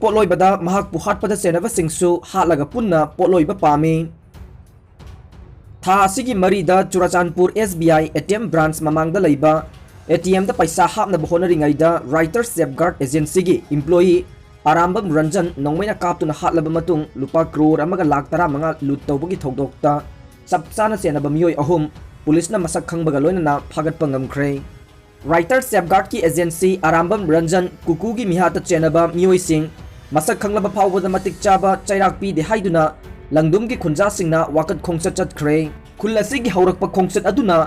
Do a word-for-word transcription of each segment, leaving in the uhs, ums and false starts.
ꯄꯣꯠꯂꯣꯏꯕꯗ ꯃꯍꯥꯛꯄꯨ ꯍꯥꯠꯄꯗ ꯆꯦꯟꯅꯕꯁꯤꯡꯁꯨ ꯍꯥꯠꯂꯒ ꯄꯨꯟꯅ ꯄꯣꯠꯂꯣꯏꯕ ꯄꯥꯝꯃꯤ꯫ ꯊꯥ ꯑꯁꯤꯒꯤ ꯃꯔꯤꯗ Churachandpur S B I A T M branch ꯃꯃꯥꯡꯗ ꯂꯩꯕ A T M ꯗ ꯄꯩꯁꯥ ꯍꯥꯞꯅꯕ ꯍꯣꯠꯅꯔꯤꯉꯩꯗ Writers Safeguard Agency ꯒꯤ employee ꯑꯔꯥꯝꯕꯝ ꯔꯟꯖꯟ ꯅꯣꯡꯃꯩꯅ ꯀꯥꯞꯇꯨꯅ ꯍꯥꯠꯂꯕ ꯃꯇꯨꯡ ꯂꯨꯄꯥ ꯀ꯭ꯔꯣꯔ ꯑꯃꯒ ꯂꯥꯈ ꯇꯔꯥꯃꯉꯥ ꯂꯨꯠ ꯇꯧꯕꯒꯤ ꯊꯧꯗꯣꯛꯇ ꯆꯞ ꯆꯥꯅ ꯆꯦꯟꯅꯕ ꯃꯤꯑꯣꯏ ꯑꯍꯨꯝ ꯄꯨꯂꯤꯁꯅ ꯃꯁꯛ ꯈꯪꯕꯒ ꯂꯣꯏꯅꯅ ꯐꯥꯒꯠꯄ ꯉꯝꯈ꯭ꯔꯦ꯫ Writers Safeguard ꯀꯤ agency ꯑꯔꯥꯝꯕꯝ ꯔꯟꯖꯟ ꯀꯨꯀꯨꯒꯤ ꯃꯤꯍꯥꯠꯇ ꯆꯦꯟꯅꯕ ꯃꯤꯑꯣꯏꯁꯤꯡ ꯃꯁꯛ ꯈꯪꯂꯕ ꯐꯥꯎꯕꯗ ꯃꯇꯤꯛ ꯆꯥꯕ ꯆꯩꯔꯥꯛ ꯄꯤꯗꯦ ꯍꯥꯏꯗꯨꯅ ꯂꯪꯗꯨꯝꯒꯤ ꯈꯨꯟꯖꯥꯁꯤꯡꯅ ꯋꯥꯀꯠ ꯈꯣꯡꯆꯠ ꯆꯠꯈ꯭ꯔꯦ꯫ ꯈꯨꯜ ꯑꯁꯤꯒꯤ ꯍꯧꯔꯛꯄ ꯈꯣꯡꯆꯠ ꯑꯗꯨꯅ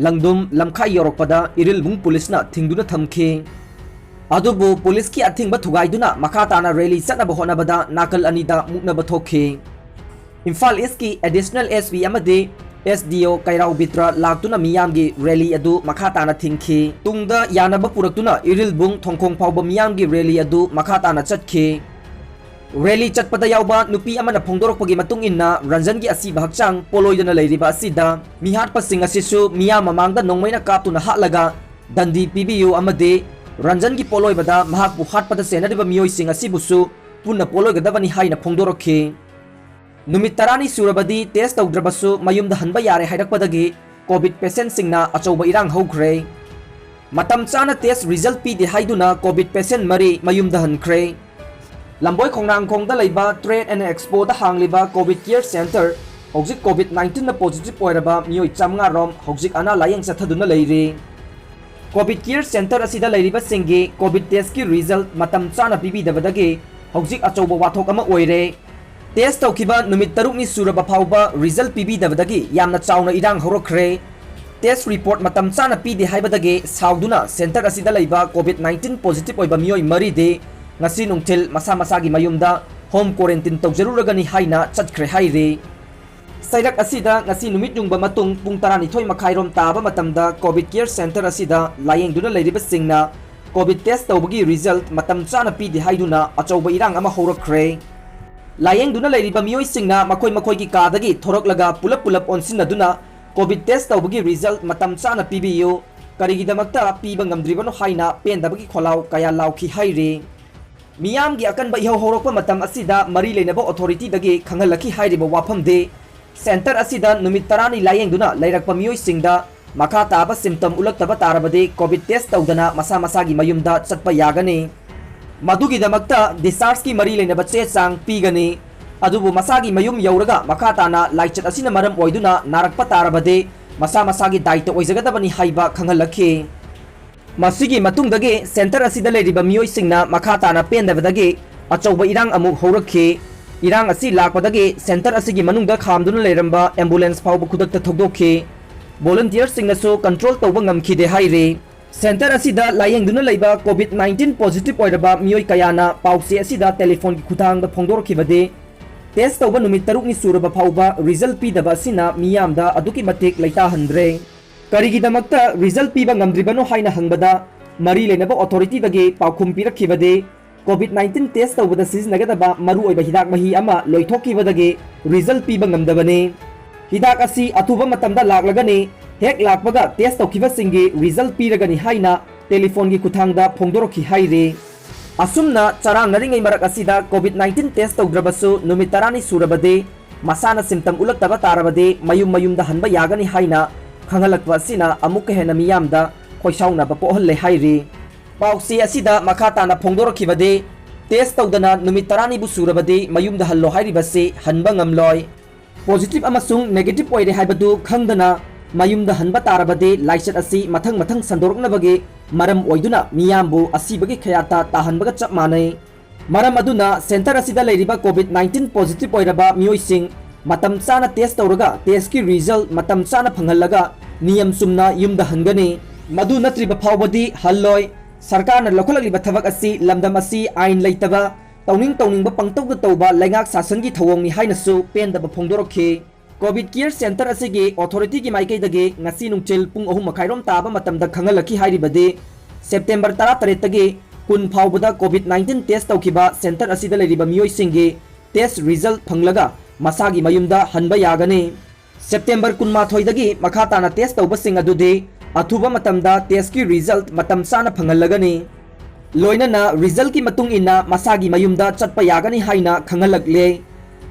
ꯂꯪꯗꯨꯝ ꯂꯝꯈꯥꯏ ꯌꯧꯔꯛꯄꯗ ꯏꯔꯤꯜꯕꯨꯡ ꯄꯨꯂꯤꯁꯅ ꯊꯤꯡꯗꯨꯅ ꯊꯝꯈꯤ꯫ ꯑꯗꯨꯕꯨ ꯄꯨꯂꯤꯁꯀꯤ ꯑꯊꯤꯡꯕ ꯊꯨꯒꯥꯏꯗꯨꯅ ꯃꯈꯥ ꯇꯥꯅ rally ꯆꯠꯅꯕ ꯍꯣꯠꯅꯕꯗ ꯅꯥꯀꯜ ꯑꯅꯤꯗ ꯃꯨꯛꯅꯕ ꯊꯣꯛꯈꯤ꯫ ꯏꯝꯐꯥꯜ East ꯀꯤ Additional S P ꯑꯃꯗꯤ S D O ꯀꯩꯔꯥꯎ ꯕꯤꯇ꯭ꯔ ꯂꯥꯛꯇꯨꯅ ꯃꯤꯌꯥꯝꯒꯤ rally ꯑꯗꯨ ꯃꯈꯥ ꯇꯥꯅ ꯊꯤꯡꯈꯤ꯫ ꯇꯨꯡꯗ ꯌꯥꯅꯕ ꯄꯨꯔꯛꯇꯨꯅ ꯏꯔꯤꯜꯕꯨꯡ ꯊꯣꯡꯈꯣꯡ ꯐꯥꯎꯕ ꯃꯤꯌꯥꯝꯒꯤ rally ꯑꯗꯨ ꯃꯈꯥ ꯇꯥꯅ ꯆꯠꯈꯤ꯫ Rally ꯆꯠꯄꯗ ꯌꯥꯎꯕ ꯅꯨꯄꯤ ꯑꯃꯅ ꯐꯣꯡꯗꯣꯔꯛꯄꯒꯤ ꯃꯇꯨꯡ ꯏꯟꯅ, ꯔꯟꯖꯟꯒꯤ ꯑꯁꯤꯕ ꯍꯛꯆꯥꯡ ꯄꯣꯂꯣꯏꯗꯅ ꯂꯩꯔꯤꯕ ꯑꯁꯤꯗ ꯃꯤꯍꯥꯠꯄꯁꯤꯡ ꯑꯁꯤꯁꯨ ꯃꯤꯌꯥꯝ ꯃꯃꯥꯡꯗ ꯅꯣꯡꯃꯩꯅ ꯀꯥꯞꯇꯨꯅ ꯍꯥꯠꯂꯒ ꯗꯟꯗꯤ ꯄꯤꯕꯤꯌꯨ ꯑꯃꯗꯤ ꯔꯟꯖꯟꯒꯤ ꯄꯣꯂꯣꯏꯕꯗ ꯃꯍꯥꯛꯄꯨ ꯍꯥꯠꯄꯗ ꯆꯦꯟꯅꯔꯤꯕ ꯃꯤꯑꯣꯏꯁꯤꯡ ꯑꯁꯤꯕꯨꯁꯨ ꯄꯨꯟꯅ ꯄꯣꯂꯣꯏꯒꯗꯕꯅꯤ ꯍꯥꯏꯅ ꯐꯣꯡꯗꯣꯔꯛꯈꯤ꯫ ꯅꯨꯃꯤꯠ ꯇꯔꯥꯅꯤ ꯁꯨꯔꯕꯗꯤ test ꯇꯧꯗ꯭ꯔꯕꯁꯨ ꯃꯌꯨꯝꯗ ꯍꯟꯕ ꯌꯥꯔꯦ ꯍꯥꯏꯔꯛꯄꯗꯒꯤ COVID patient ꯁꯤꯡꯅ ꯑꯆꯧꯕ ꯏꯔꯥꯡ ꯍꯧꯈ꯭ꯔꯦ꯫ ꯃꯇꯝ ꯆꯥꯅ test result ꯄꯤꯗꯦ ꯍꯥꯏꯗꯨꯅ COVID patient ꯃꯔꯤ ꯃꯌꯨꯝꯗ ꯍꯟꯈ꯭ꯔꯦ꯫ ꯂꯝꯕꯣꯏ ꯈꯣꯡꯅꯥꯡꯈꯣꯡꯗ ꯂꯩꯕ Trade and Expo the ꯍꯥꯡꯂꯤꯕ COVID Care Center ꯍꯧꯖꯤꯛ COVID nineteen ꯅ positive ꯑꯣꯏꯔꯕ ꯃꯤꯑꯣꯏ ꯆꯥꯃꯉꯥ ꯔꯣꯝ ꯍꯧꯖꯤꯛ ꯑꯅꯥ ꯂꯥꯌꯦꯡ ꯆꯠꯊꯗꯨꯅ ꯂꯩꯔꯤ꯫ COVID Care Center ꯑꯁꯤꯗ ꯂꯩꯔꯤꯕꯁꯤꯡꯒꯤ COVID test ꯀꯤ result ꯃꯇꯝ ꯆꯥꯅ ꯄꯤꯕꯤꯗꯕꯗꯒꯤ ꯍꯧꯖꯤꯛ ꯑꯆꯧꯕ ꯋꯥꯊꯣꯛ ꯑꯃ ꯑꯣꯏꯔꯦ꯫ Test ꯇꯧꯈꯤꯕ ꯅꯨꯃꯤꯠ ꯇꯔꯨꯛꯅꯤ ꯁꯨꯔꯕ ꯐꯥꯎꯕ result ꯄꯤꯕꯤꯗꯕꯗꯒꯤ ꯌꯥꯝꯅ ꯆꯥꯎꯅ ꯏꯔꯥꯡ ꯍꯧꯔꯛꯈ꯭ꯔꯦ꯫ Test report ꯃꯇꯝ ꯆꯥꯅ ꯄꯤꯗꯦ ꯍꯥꯏꯕꯗꯒꯤ ꯁꯥꯎꯗꯨꯅ center ꯑꯁꯤꯗ ꯂꯩꯕ COVID nineteen positive ꯑꯣꯏꯕ ꯃꯤꯑꯣꯏ ꯃꯔꯤꯗꯤ ꯉꯁꯤ ꯅꯨꯡꯊꯤꯜ ꯃꯁꯥ ꯃꯁꯥꯒꯤ ꯃꯌꯨꯝꯗ home quarantine ꯇꯧꯖꯔꯨꯔꯒꯅꯤ ꯍꯥꯏꯅ ꯆꯠꯈ꯭ꯔꯦ ꯍꯥꯏꯔꯤ꯫ ꯆꯩꯔꯛ ꯑꯁꯤꯗ ꯉꯁꯤ ꯅꯨꯃꯤꯠ ꯌꯨꯡꯕ ꯃꯇꯨꯡ ꯄꯨꯡ ꯇꯔꯥꯅꯤꯊꯣꯏ ꯃꯈꯥꯏꯔꯣꯝ ꯇꯥꯕ ꯃꯇꯝꯗ COVID Care Center ꯑꯁꯤꯗ ꯂꯥꯌꯦꯡꯗꯨꯅ ꯂꯩꯔꯤꯕꯁꯤꯡꯅ COVID test ꯇꯧꯕꯒꯤ result ꯃꯇꯝ ꯆꯥꯅ ꯄꯤꯗꯦ ꯍꯥꯏꯗꯨꯅ ꯑꯆꯧꯕ ꯏꯔꯥꯡ ꯑꯃ ꯍꯧꯔꯛꯈ꯭ꯔꯦ꯫ ꯂꯥꯌꯦꯡꯗꯨꯅ ꯂꯩꯔꯤꯕ ꯃꯤꯑꯣꯏꯁꯤꯡꯅ ꯃꯈꯣꯏ ꯃꯈꯣꯏꯒꯤ ꯀꯥꯗꯒꯤ ꯊꯣꯔꯛꯂꯒ ꯄꯨꯂꯞ ꯄꯨꯂꯞ ꯑꯣꯟꯁꯤꯟꯅꯗꯨꯅ COVID test ꯇꯧꯕꯒꯤ result ꯃꯇꯝ ꯆꯥꯅ ꯄꯤꯕꯤꯌꯨ, ꯀꯔꯤꯒꯤꯗꯃꯛꯇ ꯄꯤꯕ ꯉꯝꯗ꯭ꯔꯤꯕꯅꯣ ꯍꯥꯏꯅ ꯄꯦꯟꯗꯕꯒꯤ ꯈꯣꯜꯂꯥꯎ ꯀꯌꯥ ꯂꯥꯎꯈꯤ ꯍꯥꯏꯔꯤ꯫ ꯃꯤꯌꯥꯝꯒꯤ ꯑꯀꯟꯕ ꯏꯍꯧ ꯍꯧꯔꯛꯄ ꯃꯇꯝ ꯑꯁꯤꯗ ꯃꯔꯤ ꯂꯩꯅꯕ ꯑꯣꯊꯣꯔꯤꯇꯤꯗꯒꯤ ꯈꯪꯍꯜꯂꯛꯈꯤ ꯍꯥꯏꯔꯤꯕ ꯋꯥꯐꯝꯗꯤ, ꯁꯦꯟꯇꯔ ꯑꯁꯤꯗ ꯅꯨꯃꯤꯠ ꯇꯔꯥꯅꯤ ꯂꯥꯌꯦꯡꯗꯨꯅ ꯂꯩꯔꯛꯄ ꯃꯤꯑꯣꯏꯁꯤꯡꯗ ꯃꯈꯥ ꯇꯥꯕ ꯁꯤꯝꯇꯝ ꯎꯠꯂꯛꯇꯕ ꯇꯥꯔꯕꯗꯤ ꯀꯣꯚꯤꯗ ꯇꯦꯁ ꯇꯧꯗꯅ ꯃꯁꯥ ꯃꯁꯥꯒꯤ ꯃꯌꯨꯝꯗ ꯆꯠꯄ ꯌꯥꯒꯅꯤ꯫ ꯃꯗꯨꯒꯤꯗꯃꯛꯇ ꯗꯤꯁꯆꯥꯔꯖꯀꯤ ꯃꯔꯤ ꯂꯩꯅꯕ ꯆꯦ ꯆꯥꯡ ꯄꯤꯒꯅꯤ꯫ ꯑꯗꯨꯕꯨ ꯃꯁꯥꯒꯤ ꯃꯌꯨꯝ ꯌꯧꯔꯒ ꯃꯈꯥ ꯇꯥꯅ ꯂꯥꯏꯆꯠ ꯑꯁꯤꯅ ꯃꯔꯝ ꯑꯣꯏꯗꯨꯅ ꯅꯥꯔꯛꯄ ꯇꯥꯔꯕꯗꯤ ꯃꯁꯥ ꯃꯁꯥꯒꯤ ꯗꯥꯏꯇ ꯑꯣꯏꯖꯒꯗꯕꯅꯤ ꯍꯥꯏꯕ ꯈꯪꯍꯜꯂꯛꯈꯤ꯫ ꯃꯁꯤꯒꯤ ꯃꯇꯨꯡꯗꯒꯤ ꯁꯦꯟꯇꯔ ꯑꯁꯤꯗ ꯂꯩꯔꯤꯕ ꯃꯤꯑꯣꯏꯁꯤꯡꯅ ꯃꯈꯥ ꯇꯥꯅ ꯄꯦꯟꯗꯕꯗꯒꯤ ꯑꯆꯧꯕ ꯏꯔꯥꯡ ꯑꯃꯨꯛ ꯍꯧꯔꯛꯈꯤ꯫ ꯏꯔꯥꯡ ꯑꯁꯤ ꯂꯥꯛꯄꯗꯒꯤ ꯁꯦꯟꯇꯔ ꯑꯁꯤꯒꯤ ꯃꯅꯨꯡꯗ ꯈꯥꯝꯗꯨꯅ ꯂꯩꯔꯝꯕ ꯑꯦꯝꯕꯨꯂꯦꯟꯁ ꯐꯥꯎꯕ ꯈꯨꯗꯛꯇ ꯊꯧꯗꯣꯛꯈꯤ꯫ ꯚꯣꯂꯨꯟꯇꯤꯌꯔꯁꯤꯡꯅꯁꯨ ꯀꯟꯇ꯭ꯔꯣꯜ ꯇꯧꯕ ꯉꯝꯈꯤꯗꯦ ꯍꯥꯏꯔꯤ꯫ ꯁꯦꯟꯇꯔ ꯑꯁꯤꯗ ꯂꯥꯌꯦꯡꯗꯨꯅ ꯂꯩꯕ ꯀꯣꯚꯤꯗ ꯅꯥꯏꯟꯇꯤꯟ ꯄꯣꯖꯤꯇꯤꯚ ꯑꯣꯏꯔꯕ ꯃꯤꯑꯣꯏ ꯀꯌꯥꯅ ꯄꯥꯎꯆꯦ ꯑꯁꯤꯗ ꯇꯦꯂꯤꯐꯣꯟꯒꯤ ꯈꯨꯠꯊꯥꯡꯗ ꯐꯣꯡꯗꯣꯔꯛꯈꯤꯕꯗꯤ, ꯇꯦꯁ ꯇꯧꯕ ꯅꯨꯃꯤꯠ ꯇꯔꯨꯛꯅꯤ ꯁꯨꯔꯕ ꯐꯥꯎꯕ ꯔꯤꯖꯜ ꯄꯤꯗꯕ ꯑꯁꯤꯅ ꯃꯤꯌꯥꯝꯗ ꯑꯗꯨꯛꯀꯤ ꯃꯇꯤꯛ ꯂꯩꯇꯥꯍꯟꯗ꯭ꯔꯦ꯫ ꯀꯔꯤꯒꯤꯗꯃꯛꯇ ꯔꯤꯖꯜ ꯄꯤꯕ ꯉꯝꯗ꯭ꯔꯤꯕꯅꯣ ꯍꯥꯏꯅ ꯍꯪꯕꯗ, ꯃꯔꯤ ꯂꯩꯅꯕ ꯑꯣꯊꯣꯔꯤꯇꯤꯗꯒꯤ ꯄꯥꯎꯈꯨꯝ ꯄꯤꯔꯛꯈꯤꯕꯗꯤ, ꯀꯣꯚꯤꯗ ꯅꯥꯏꯟꯇꯤꯟ ꯇꯦꯁ ꯇꯧꯕꯗ ꯁꯤꯖꯤꯟꯅꯒꯗꯕ ꯃꯔꯨꯑꯣꯏꯕ ꯍꯤꯗꯥꯛ ꯃꯍꯤ ꯑꯃ ꯂꯣꯏꯊꯣꯛꯈꯤꯕꯗꯒꯤ ꯔꯤꯖꯜ ꯄꯤꯕ ꯉꯝꯗꯕꯅꯤ꯫ ꯍꯤꯗꯥꯛ ꯑꯁꯤ ꯑꯊꯨꯕ ꯃꯇꯝꯗ ꯂꯥꯛꯂꯒꯅꯤ꯫ ꯍꯦꯛ ꯂꯥꯛꯄꯒ ꯇꯦꯁ ꯇꯧꯈꯤꯕꯁꯤꯡꯒꯤ ꯔꯤꯖꯜ ꯄꯤꯔꯒꯅꯤ ꯍꯥꯏꯅ ꯇꯦꯂꯤꯐꯣꯟꯒꯤ ꯈꯨꯠꯊꯥꯡꯗ ꯐꯣꯡꯗꯣꯔꯛꯈꯤ ꯍꯥꯏꯔꯤ꯫ ꯑꯁꯨꯝꯅ ꯆꯔꯥꯡꯅꯔꯤꯉꯩ ꯃꯔꯛ ꯑꯁꯤꯗ ꯀꯣꯚꯤꯗ ꯅꯥꯏꯟꯇꯤꯟ ꯇꯦꯁ ꯇꯧꯗ꯭ꯔꯕꯁꯨ ꯅꯨꯃꯤꯠ ꯇꯔꯥꯅꯤ ꯁꯨꯔꯕꯗꯤ ꯃꯁꯥꯅ ꯁꯤꯝꯇꯝ ꯎꯠꯂꯛꯇꯕ ꯇꯥꯔꯕꯗꯤ ꯃꯌꯨꯝ ꯃꯌꯨꯝꯗ ꯍꯟꯕ ꯌꯥꯒꯅꯤ ꯍꯥꯏꯅ ꯈꯪꯍꯜꯂꯛꯄ ꯑꯁꯤꯅ ꯑꯃꯨꯛꯀ ꯍꯦꯟꯅ ꯃꯤꯌꯥꯝꯗ ꯈꯣꯏꯁꯥꯎꯅꯕ ꯄꯣꯛꯍꯜꯂꯦ ꯍꯥꯏꯔꯤ꯫ ꯄꯥꯎꯆꯦ ꯑꯁꯤꯗ ꯃꯈꯥ ꯇꯥꯅ ꯐꯣꯡꯗꯣꯔꯛꯈꯤꯕꯗꯤ, ꯇꯦꯁ ꯇꯧꯗꯅ ꯅꯨꯃꯤꯠ ꯇꯔꯥꯅꯤꯕꯨ ꯁꯨꯔꯕꯗꯤ ꯃꯌꯨꯝꯗ ꯍꯜꯂꯣ ꯍꯥꯏꯔꯤꯕꯁꯤ ꯍꯟꯕ ꯉꯝꯂꯣꯏ꯫ ꯄꯣꯖꯤꯇꯤꯚ ꯑꯃꯁꯨꯡ ꯅꯦꯒꯦꯇꯤꯚ ꯑꯣꯏꯔꯦ ꯍꯥꯏꯕꯗꯨ ꯈꯪꯗꯅ ꯃꯌꯨꯝꯗ ꯍꯟꯕ ꯇꯥꯔꯕꯗꯤ ꯂꯥꯏꯆꯠ ꯑꯁꯤ ꯃꯊꯪ ꯃꯊꯪ ꯁꯟꯗꯣꯔꯛꯅꯕꯒꯤ ꯃꯔꯝ ꯑꯣꯏꯗꯨꯅ ꯃꯤꯌꯥꯝꯕꯨ ꯑꯁꯤꯕꯒꯤ ꯈꯌꯥꯠꯇ ꯇꯥꯍꯟꯕꯒ ꯆꯞ ꯃꯥꯟꯅꯩ꯫ ꯃꯔꯝ ꯑꯗꯨꯅ ꯁꯦꯟꯇꯔ ꯑꯁꯤꯗ ꯂꯩꯔꯤꯕ ꯀꯣꯚꯤꯗ ꯅꯥꯏꯟꯇꯤꯟ ꯄꯣꯖꯤꯇꯤꯚ ꯑꯣꯏꯔꯕ ꯃꯤꯑꯣꯏꯁꯤꯡ ꯃꯇꯝ ꯆꯥꯅ ꯇꯦꯁ ꯇꯧꯔꯒ ꯇꯦꯁꯀꯤ ꯔꯤꯖꯜ ꯃꯇꯝ ꯆꯥꯅ ꯐꯪꯍꯜꯂꯒ ꯅꯤꯌꯝ ꯆꯨꯝꯅ ꯌꯨꯝꯗ ꯍꯟꯒꯅꯤ꯫ ꯃꯗꯨ ꯅꯠꯇ꯭ꯔꯤꯕ ꯐꯥꯎꯕꯗꯤ ꯍꯜꯂꯣꯏ꯫ ꯁꯔꯀꯥꯔꯅ ꯂꯧꯈꯠꯂꯛꯂꯤꯕ ꯊꯕꯛ ꯑꯁꯤ ꯂꯝꯗꯝ ꯑꯁꯤ ꯑꯥꯏꯟ ꯂꯩꯇꯕ, ꯇꯧꯅꯤꯡ ꯇꯧꯅꯤꯡꯕ ꯄꯪꯇꯧꯗ ꯇꯧꯕ ꯂꯩꯉꯥꯛ ꯁꯥꯁꯟꯒꯤ ꯊꯧꯑꯣꯡꯅꯤ ꯍꯥꯏꯅꯁꯨ ꯄꯦꯟꯗꯕ ꯐꯣꯡꯗꯣꯔꯛꯈꯤ꯫ ꯀꯣꯚꯤꯗ ꯀꯤꯌꯔ ꯁꯦꯟꯇꯔ ꯑꯁꯤꯒꯤ ꯑꯣꯊꯣꯔꯤꯇꯤꯒꯤ ꯃꯥꯏꯀꯩꯗꯒꯤ ꯉꯁꯤ ꯅꯨꯡꯊꯤꯜ ꯄꯨꯡ ꯑꯍꯨꯝ ꯃꯈꯥꯏꯔꯣꯝ ꯇꯥꯕ ꯃꯇꯝꯗ ꯈꯪꯍꯜꯂꯛꯈꯤ ꯍꯥꯏꯔꯤꯕꯗꯤ, ꯁꯦꯞꯇꯦꯝꯕꯔ ꯇꯔꯥꯇꯔꯦꯠꯇꯒꯤ ꯀꯨꯟ ꯐꯥꯎꯕꯗ ꯀꯣꯚꯤꯗ ꯅꯥꯏꯟꯇꯤꯟ ꯇꯦꯁ ꯇꯧꯈꯤꯕ ꯁꯦꯟꯇꯔ ꯑꯁꯤꯗ ꯂꯩꯔꯤꯕ ꯃꯤꯑꯣꯏꯁꯤꯡꯒꯤ ꯇꯦꯁ ꯔꯤꯖꯜ ꯐꯪꯂꯒ ꯃꯁꯥꯒꯤ ꯃꯌꯨꯝꯗ ꯍꯟꯕ ꯌꯥꯒꯅꯤ꯫ ꯁꯦꯞꯇꯦꯝꯕꯔ ꯀꯨꯟꯃꯥꯊꯣꯏꯗꯒꯤ ꯃꯈꯥ ꯇꯥꯅ ꯇꯦꯁ ꯇꯧꯕꯁꯤꯡ ꯑꯗꯨꯗꯤ ꯑꯊꯨꯕ ꯃꯇꯝꯗ ꯇꯦꯁꯀꯤ ꯔꯤꯖꯜ ꯃꯇꯝ ꯆꯥꯅ ꯐꯪꯍꯜꯂꯒꯅꯤ꯫ ꯂꯣꯏꯅꯅ resultꯀꯤ ꯃꯇꯨꯡ ꯏꯟꯅ ꯃꯁꯥꯒꯤ ꯃꯌꯨꯝꯗ ꯆꯠꯄ ꯌꯥꯒꯅꯤ ꯍꯥꯏꯅ ꯈꯪꯍꯜꯂꯛꯂꯦ꯫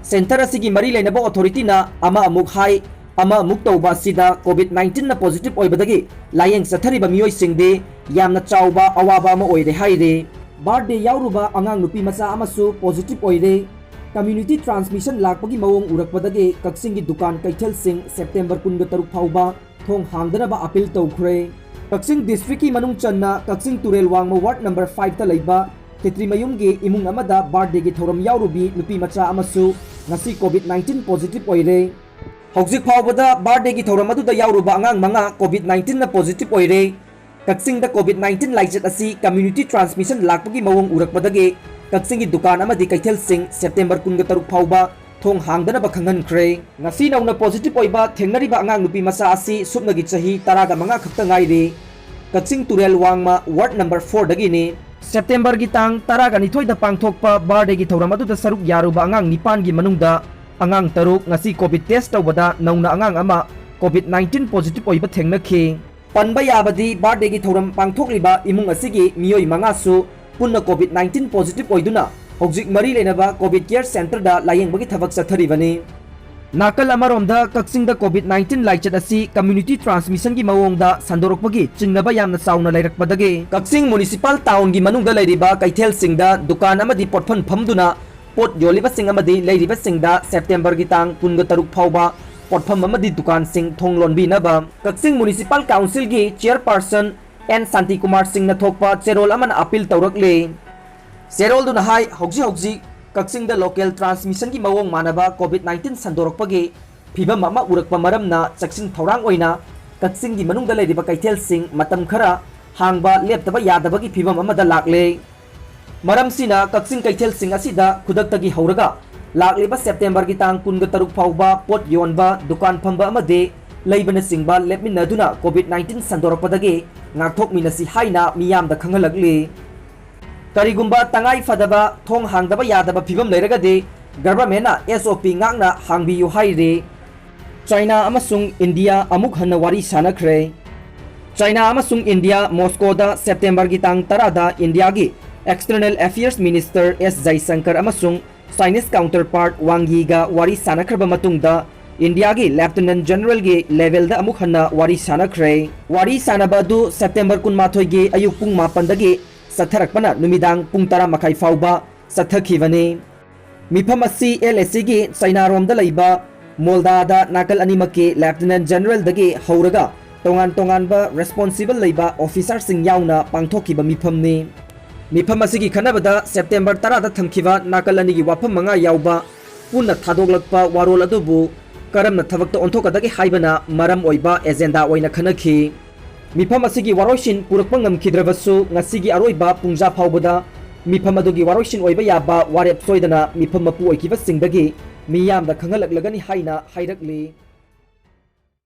Centre ꯑꯁꯤꯒꯤ ꯃꯔꯤ ꯂꯩꯅꯕ authorityꯅ ꯑꯃ ꯑꯃꯨꯛ ꯍꯥꯏ, ꯑꯃ ꯑꯃꯨꯛ ꯇꯧꯕ ꯑꯁꯤꯗ COVID nineteenꯅ positive ꯑꯣꯏꯕꯗꯒꯤ ꯂꯥꯌꯦꯡ ꯆꯠꯊꯔꯤꯕ ꯃꯤꯑꯣꯏꯁꯤꯡꯗꯤ ꯌꯥꯝꯅ ꯆꯥꯎꯕ ꯑꯋꯥꯕ ꯑꯃ ꯑꯣꯏꯔꯦ ꯍꯥꯏꯔꯤ꯫ Birthday ꯌꯥꯎꯔꯨꯕ ꯑꯉꯥꯡ ꯅꯨꯄꯤ ꯃꯆꯥ ꯑꯃꯁꯨ positive ꯑꯣꯏꯔꯦ꯫ Community transmission ꯂꯥꯛꯄꯒꯤ ꯃꯑꯣꯡ ꯎꯔꯛꯄꯗꯒꯤ ꯀꯛꯆꯤꯡꯒꯤ ꯗꯨꯀꯥꯟ ꯀꯩꯊꯦꯜꯁꯤꯡ September ꯀꯨꯟꯒ ꯇꯔꯨꯛ ꯐꯥꯎꯕ ꯊꯣꯡ ꯍꯥꯡꯗꯅꯕ appeal ꯇꯧꯈ꯭ꯔꯦ꯫ ꯀꯛꯆꯤꯡ districtꯀꯤ ꯃꯅꯨꯡ ꯆꯟꯅ ꯀꯛꯆꯤꯡ ꯇꯨꯔꯦꯜ ꯋꯥꯡꯃ ward number fiveꯇ ꯂꯩꯕ ꯈꯦꯇ꯭ꯔꯤꯃꯌꯨꯝꯒꯤ ꯏꯃꯨꯡ ꯑꯃꯗ birthdayꯒꯤ ꯊꯧꯔꯝ ꯌꯥꯎꯔꯨꯕꯤ ꯅꯨꯄꯤ ꯃꯆꯥ ꯑꯃꯁꯨ ꯉꯁꯤ COVID nineteen positive ꯑꯣꯏꯔꯦ꯫ ꯍꯧꯖꯤꯛ ꯐꯥꯎꯕꯗ birthdayꯒꯤ ꯊꯧꯔꯝ ꯑꯗꯨꯗ ꯌꯥꯎꯔꯨꯕ ꯑꯉꯥꯡ ꯃꯉꯥ COVID nineteenꯅ positive ꯑꯣꯏꯔꯦ꯫ ꯀꯛꯆꯤꯡꯗ COVID nineteen ꯂꯥꯏꯆꯠ ꯑꯁꯤ community transmission ꯂꯥꯛꯄꯒꯤ ꯃꯑꯣꯡ ꯎꯔꯛꯄꯗꯒꯤ ꯀꯛꯆꯤꯡꯒꯤ ꯗꯨꯀꯥꯟ ꯑꯃꯗꯤ ꯀꯩꯊꯦꯜꯁꯤꯡ September ꯀꯨꯟꯒ ꯇꯔꯨꯛ ꯐꯥꯎꯕ ꯊꯣꯡ ꯍꯥꯡꯗꯅꯕ ꯈꯪꯍꯟꯈ꯭ꯔꯦ꯫ ꯉꯁꯤ ꯅꯧꯅ positive ꯑꯣꯏꯕ ꯊꯦꯡꯅꯔꯤꯕ ꯑꯉꯥꯡ ꯅꯨꯄꯤ ꯃꯆꯥ ꯑꯁꯤ ꯁꯨꯞꯅꯒꯤ ꯆꯍꯤ ꯇꯔꯥꯒ ꯃꯉꯥ ꯈꯛꯇ ꯉꯥꯏꯔꯤ꯫ ꯀꯛꯆꯤꯡ ꯇꯨꯔꯦꯜ ꯋꯥꯡꯃ ward number fourꯗꯒꯤꯅꯤ꯫ Septemberꯒꯤ ꯇꯥꯡ ꯇꯔꯥꯒ ꯅꯤꯊꯣꯏꯗ ꯄꯥꯡꯊꯣꯛꯄ birthdayꯒꯤ ꯊꯧꯔꯝ ꯑꯗꯨꯗ ꯁꯔꯨꯛ ꯌꯥꯔꯨꯕ ꯑꯉꯥꯡ ꯅꯤꯄꯥꯟꯒꯤ ꯃꯅꯨꯡꯗ ꯑꯉꯥꯡ ꯇꯔꯨꯛ ꯉꯁꯤ COVID test ꯇꯧꯕꯗ ꯅꯧꯅ ꯑꯉꯥꯡ ꯑꯃ COVID nineteen positive ꯑꯣꯏꯕ ꯊꯦꯡꯅꯈꯤ꯫ ꯄꯟꯕ ꯌꯥꯕꯗꯤ birthdayꯒꯤ ꯊꯧꯔꯝ ꯄꯥꯡꯊꯣꯛꯂꯤꯕ ꯏꯃꯨꯡ ꯑꯁꯤꯒꯤ ꯃꯤꯑꯣꯏ ꯃꯉꯥꯁꯨ ꯄꯨꯟꯅ COVID nineteen positive ꯑꯣꯏꯗꯨꯅ ꯍꯧꯖꯤꯛ ꯃꯔꯤ ꯂꯩꯅꯕ COVID care centreꯗ ꯂꯥꯌꯦꯡꯕꯒꯤ ꯊꯕꯛ ꯆꯠꯊꯔꯤꯕꯅꯤ꯫ ꯅꯥꯀꯜ ꯑꯃꯔꯣꯝꯗ ꯀꯛꯆꯤꯡꯗ COVID nineteen ꯂꯥꯏꯆꯠ ꯑꯁꯤ community transmissionꯒꯤ ꯃꯑꯣꯡꯗ ꯁꯟꯗꯣꯔꯛꯄꯒꯤ ꯆꯤꯡꯅꯕ ꯌꯥꯝꯅ ꯆꯥꯎꯅ ꯂꯩꯔꯛꯄꯗꯒꯤ ꯀꯛꯆꯤꯡ municipal townꯒꯤ ꯃꯅꯨꯡꯗ ꯂꯩꯔꯤꯕ ꯀꯩꯊꯦꯜꯁꯤꯡꯗ ꯗꯨꯀꯥꯟ ꯑꯃꯗꯤ ꯄꯣꯠꯐꯝ ꯐꯝꯗꯨꯅ ꯄꯣꯠ ꯌꯣꯜꯂꯤꯕꯁꯤꯡ ꯑꯃꯗꯤ ꯂꯩꯔꯤꯕꯁꯤꯡꯗ Septemberꯒꯤ ꯇꯥꯡ ꯀꯨꯟꯒ ꯇꯔꯨꯛ ꯐꯥꯎꯕ ꯄꯣꯠꯐꯝ ꯑꯃꯗꯤ ꯗꯨꯀꯥꯟꯁꯤꯡ ꯊꯣꯡ ꯂꯣꯟꯕꯤꯅꯕ ꯀꯛꯆꯤꯡ municipal councilꯒꯤ chairperson ꯑꯦꯟ ꯁꯥꯟꯇꯤꯀꯨꯃꯥꯔ ꯁꯤꯡꯅ ꯊꯣꯛꯄ ꯆꯦꯔꯣꯜ ꯑꯃꯅ appeal ꯇꯧꯔꯛꯂꯤ꯫ ꯆꯦꯔꯣꯜꯗꯨꯅ ꯍꯥꯏ, ꯍꯧꯖꯤꯛ ꯍꯧꯖꯤꯛ ꯀꯛꯆꯤꯡꯗ local transmissionꯒꯤ ꯃꯑꯣꯡ ꯃꯥꯟꯅꯕ COVID nineteen ꯁꯟꯗꯣꯔꯛꯄꯒꯤ ꯐꯤꯕꯝ ꯑꯃ ꯎꯔꯛꯄ ꯃꯔꯝꯅ ꯆꯦꯛꯁꯤꯟ ꯊꯧꯔꯥꯡ ꯑꯣꯏꯅ ꯀꯛꯆꯤꯡꯒꯤ ꯃꯅꯨꯡꯗ ꯂꯩꯔꯤꯕ ꯀꯩꯊꯦꯜꯁꯤꯡ ꯃꯇꯝ ꯈꯔ ꯍꯥꯡꯕ ꯂꯦꯞꯇꯕ ꯌꯥꯗꯕꯒꯤ ꯐꯤꯕꯝ ꯑꯃꯗ ꯂꯥꯛꯂꯦ꯫ ꯃꯔꯝꯁꯤꯅ ꯀꯛꯆꯤꯡ ꯀꯩꯊꯦꯜꯁꯤꯡ ꯑꯁꯤꯗ ꯈꯨꯗꯛꯇꯒꯤ ꯍꯧꯔꯒ ꯂꯥꯛꯂꯤꯕ Septemberꯒꯤ ꯇꯥꯡ ꯀꯨꯟꯒ ꯇꯔꯨꯛ ꯐꯥꯎꯕ ꯄꯣꯠ ꯌꯣꯟꯕ, ꯗꯨꯀꯥꯟ ꯐꯝꯕ ꯑꯃꯗꯤ ꯂꯩꯕꯅꯆꯤꯡꯕ ꯂꯦꯞꯃꯤꯟꯅꯗꯨꯅ COVID nineteen ꯁꯟꯗꯣꯔꯛꯄꯗꯒꯤ ꯉꯥꯛꯊꯣꯛꯃꯤꯟꯅꯁꯤ ꯍꯥꯏꯅ ꯃꯤꯌꯥꯝꯗ ꯈꯪꯍꯜꯂꯛꯂꯤ꯫ ꯀꯔꯤꯒꯨꯝꯕ ꯇꯉꯥꯏ ꯐꯗꯕ ꯊꯣꯡ ꯍꯥꯡꯗꯕ ꯌꯥꯗꯕ ꯐꯤꯕꯝ ꯂꯩꯔꯒꯗꯤ governmentꯅ S O P ꯉꯥꯛꯅ ꯍꯥꯡꯕꯤꯌꯨ ꯍꯥꯏꯔꯤ꯫ ꯆꯥꯏꯅꯥ ꯑꯃꯁꯨꯡ ꯏꯟꯗꯤꯌꯥ ꯑꯃꯨꯛ ꯍꯟꯅ ꯋꯥꯔꯤ ꯁꯥꯅꯈ꯭ꯔꯦ꯫ ꯆꯥꯏꯅꯥ ꯑꯃꯁꯨꯡ ꯏꯟꯗꯤꯌꯥ ꯃꯣꯁꯀꯣꯗ ꯁꯦꯞꯇꯦꯝꯕꯔꯒꯤ ꯇꯥꯡ ꯇꯔꯥꯗ ꯏꯟꯗꯤꯌꯥꯒꯤ External Affairs Minister S Jaishankar ꯑꯃꯁꯨꯡ Chinese counterpart Wang Yiꯒ ꯋꯥꯔꯤ ꯁꯥꯟꯅꯈ꯭ꯔꯕ ꯃꯇꯨꯡꯗ ꯏꯟꯗꯤꯌꯥꯒꯤ Lieutenant Generalꯒꯤ levelꯗ ꯑꯃꯨꯛ ꯍꯟꯅ ꯋꯥꯔꯤ ꯁꯥꯟꯅꯈ꯭ꯔꯦ꯫ ꯋꯥꯔꯤ ꯁꯥꯟꯅꯕ ꯑꯗꯨ ꯁꯦꯞꯇꯦꯝꯕꯔ ꯀꯨꯟꯃꯥꯊꯣꯏꯒꯤ ꯑꯌꯨꯛ ꯄꯨꯡ ꯃꯥꯄꯟꯗꯒꯤ ꯆꯠꯊꯔꯛꯄꯅ ꯅꯨꯃꯤꯗꯥꯡ ꯄꯨꯡ ꯇꯔꯥ ꯃꯈꯥꯏ ꯐꯥꯎꯕ ꯆꯠꯊꯈꯤꯕꯅꯤ꯫ ꯃꯤꯐꯝ ꯑꯁꯤ LACꯒꯤ ꯆꯥꯏꯅꯥꯔꯣꯝꯗ ꯂꯩꯕ ꯃꯣꯜꯗꯥꯗ ꯅꯥꯀꯜ ꯑꯅꯤꯃꯛꯀꯤ Lieutenant Generalꯗꯒꯤ ꯍꯧꯔꯒ ꯇꯣꯉꯥꯟ ꯇꯣꯉꯥꯟꯕ responsible ꯂꯩꯕ officerꯁꯤꯡ ꯌꯥꯎꯅ ꯄꯥꯡꯊꯣꯛꯈꯤꯕ ꯃꯤꯐꯝꯅꯤ꯫ ꯃꯤꯐꯝ ꯑꯁꯤꯒꯤ ꯈꯟꯅꯕꯗ ꯁꯦꯞꯇꯦꯝꯕꯔ ꯇꯔꯥꯗ ꯊꯝꯈꯤꯕ ꯅꯥꯀꯜ ꯑꯅꯤꯒꯤ ꯋꯥꯐꯝ ꯃꯉꯥ ꯌꯥꯎꯕ ꯄꯨꯟꯅ ꯊꯥꯗꯣꯛꯂꯛꯄ ꯋꯥꯔꯣꯜ ꯑꯗꯨꯕꯨ ꯀꯔꯝꯅ ꯊꯕꯛꯇ ꯑꯣꯟꯊꯣꯛꯀꯗꯒꯦ ꯍꯥꯏꯕꯅ ꯃꯔꯝ ꯑꯣꯏꯕ agenda ꯑꯣꯏꯅ ꯈꯟꯅꯈꯤ꯫ ꯃꯤꯐꯝ ꯑꯁꯤꯒꯤ ꯋꯥꯔꯣꯏꯁꯤꯟ ꯄꯨꯔꯛꯄ ꯉꯝꯈꯤꯗ꯭ꯔꯕꯁꯨ, ꯉꯁꯤꯒꯤ ꯑꯔꯣꯏꯕ ꯄꯨꯡꯖꯥ ꯐꯥꯎꯕꯗ ꯃꯤꯐꯝ ꯑꯗꯨꯒꯤ ꯋꯥꯔꯣꯏꯁꯤꯟ ꯑꯣꯏꯕ ꯌꯥꯕ ꯋꯥꯔꯦꯞ ꯁꯣꯏꯗꯅ ꯃꯤꯐꯝ ꯃꯄꯨ ꯑꯣꯏꯈꯤꯕꯁꯤꯡꯗꯒꯤ ꯃꯤꯌꯥꯝꯗ ꯈꯪꯍꯜꯂꯛꯂꯒꯅꯤ ꯍꯥꯏꯅ ꯍꯥꯏꯔꯛꯂꯤ꯫